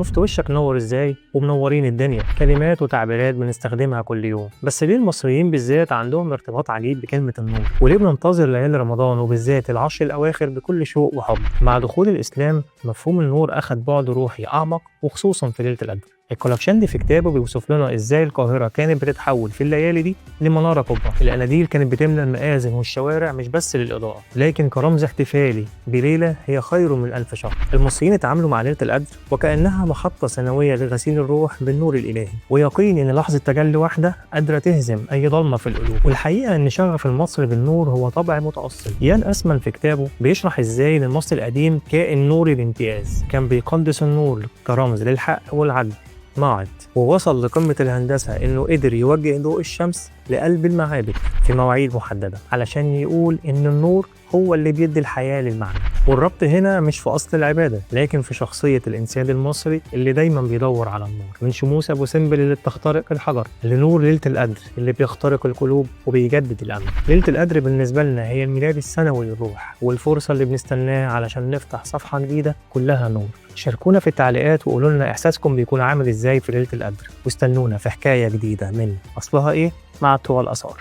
شفت وشك نور ازاي ومنورين الدنيا. كلمات وتعبيرات بنستخدمها كل يوم، بس ليه المصريين بالذات عندهم ارتباط عجيب بكلمة النور؟ وليه بننتظر ليالي رمضان وبالذات العشر الأواخر بكل شوق وحب؟ مع دخول الإسلام مفهوم النور أخذ بعد روحي أعمق، وخصوصا في ليلة القدر. القلقشندي في كتابه بيوصف لنا ازاي القاهرة كانت بتتحول في الليالي دي لمنارة كبرى. القناديل كانت بتملى المآذن والشوارع مش بس للإضاءة، لكن كرمز احتفالي بليلة هي خير من 1000 شهر. المصريين اتعاملوا مع ليلة القدر وكأنها محطة سنوية لغسيل الروح بالنور الإلهي، ويقين إن لحظة تجلي واحدة قادرة تهزم أي ضلمة في القلوب. والحقيقة إن شغف المصري بالنور هو طبع متأصل. يان أسمن في كتابه بيشرح إزاي إن المصري القديم كائن نوري بامتياز، كان بيقدس النور كرمز للحق والعدل معد، ووصل لقمة الهندسة إنه قدر يوجه ضوء الشمس لقلب المعابد في مواعيد محددة علشان يقول إن النور هو اللي بيدي الحياة للمعنى. والربط هنا مش في أصل العبادة، لكن في شخصية الإنسان المصري اللي دايما بيدور على النور، من شموس أبو سمبل اللي بتخترق الحجر لنور ليلة القدر اللي بيخترق القلوب وبيجدد الأمل. ليلة القدر بالنسبة لنا هي الميلاد السنوي للروح، والفرصة اللي بنستناها علشان نفتح صفحة جديدة كلها نور. شاركونا في التعليقات وقولوا لنا إحساسكم بيكون عامل إزاي في ليلة القدر، واستنونا في حكاية جديدة من أصلها إيه مع بتوع الآثار.